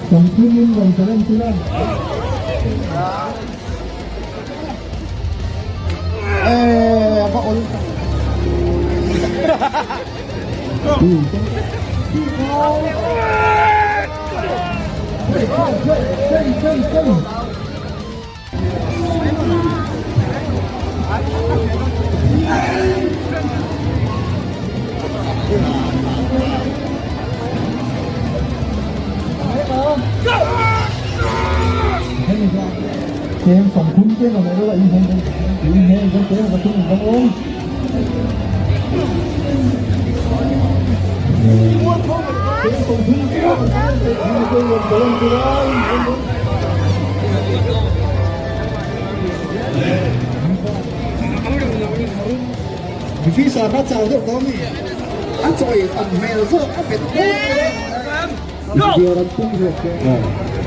Sawmthumin rawn challenge sela. Eh, a va awl. Cheng 30 te là này đó là in hông in hông con té và chung con ôm cheng 30 te Visa kha chau deuh tawh a mi? A chawi tam hmel zawk a bet deuh. Video ram pum zawk te.